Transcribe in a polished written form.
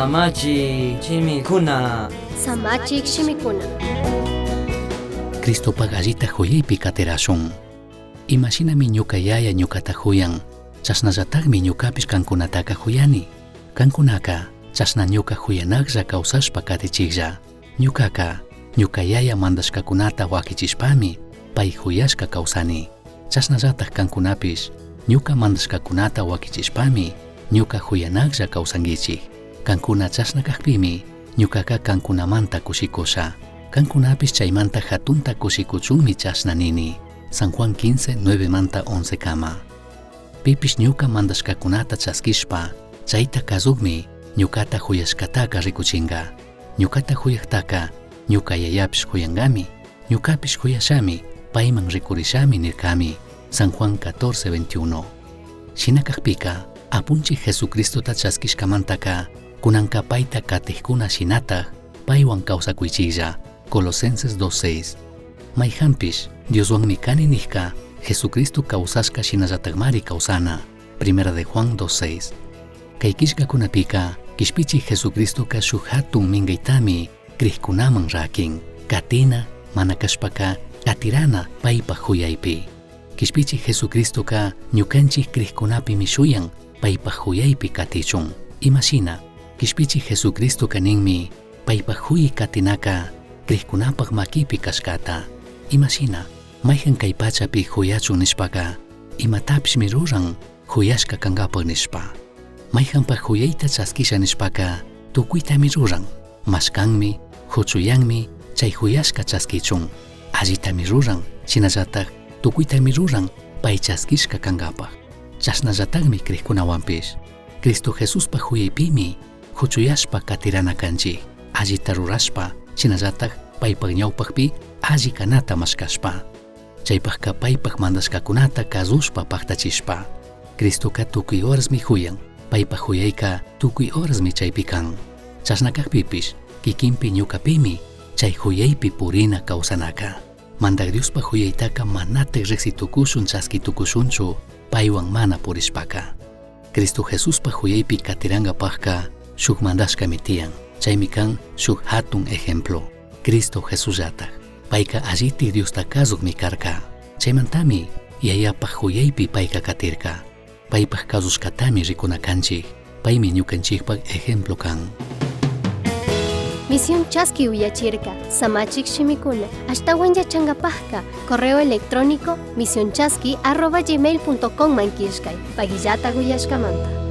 Samachik shimikuna. Samachik shimikuna. Cristopak allita juyaipi katirashun. Imashinami ñuka yaya ñukata juyan, chashnallatakmi ñukapish kankunataka juyani. Kankunaka chashna ñuka juyanaklla kawsashpa katichiklla. Ñukaka ñuka yaya mandashkakunata wakichishpami pay juyashka kawsani. Chashnallatak kankunapish ñuka mandashkakunata wakichishpami ñuka juyanaklla kawsankichik. Kankuna chashna kakpimi ñukaka kankunamanta kushikusha. Kankunapish chaymanta hatunta kushikuchunmi chashna nini. San Juan 15, 9 manta 11 kama. Pipish ñuka mandashkakunata chaskishpa chayta kazukmi ñukata juyashkataka rikuchinka. Ñukata juyaktaka ñuka yayapish juyankami, ñukapish juyashami, payman rikurishami nirkami. San Juan 14, 21. Shina kakpika, apunchik Jesucristota chaskishkamantaka, kunanka payta katikkuna shinatak paywan kawsakuychiklla. Colosenses 2.6. Mayjanpish Dioswanmi kani nijka, Jesucristo kawsashka shinallatakmari kawsana. Primera de Juan 2.6. Kay killkakunapika, kishpichik Jesucristoka shuk hatun minkaytami krikkunaman rakin. Katina, mana kashpaka, katirana paypak juyaypi. Kishpichik Jesucristoka ñukanchik krikkunapimi shuyan paypak juyaypi katichun. Imashina, kishpichik Jesucristoka ninmi paypak juyi katinaka krikkunapak makipi kashkata. Imashina, mayjan kay pachapi juyachun nishpaka, imatapishmi ruran juyashka kankapak nishpa. Mayjanpak juyayta chaskisha nishpaka, tukuytami ruran, mashkanmi, huchuyanmi, chay juyashka chaskichun. Allitami ruran, shinallatak tukuytami ruran pay chaskishka kankapak. Chashnallatakmi krikkunawanpish. Cristo Jesuspa juyaypimi huchuyashpa katirana kanchik, allita rurashpa, shinallatak paypak ñawpakpi alli kanata mashkashpa. Chaypakka paypak mandashkakunata kazushpa paktachishpa. Cristoka tukuy horasmi juyan, paypak juyayka tukuy horasmi chaypi kan. Chashna kakpipish, kikinpi ñukapimi chay juyaypi purina kawsanaka. Mandak Diospa juyaytaka manatik riksitukushun chaskitukushunchu paywan mana purishpaka. Cristo Jesuspa juyaypi katirankapakka shuk mandashkami tiyan, chaymi kan shuk hatun ejemplo. Cristo Jesusllatak. Payka allitik Diosta kazukmi karka. Chaymantami yayapak juyaypi payka katirka. Paypak kazushkatami rikuna kanchik. Paymi ñukanchikpak ejemplo kan. Misión Chaski uyachirka, Samachik shimikuna, ashtawan yachankapajka, correo electrónico misionchaski@gmail.com man killkay, pagillata uyashkamanta.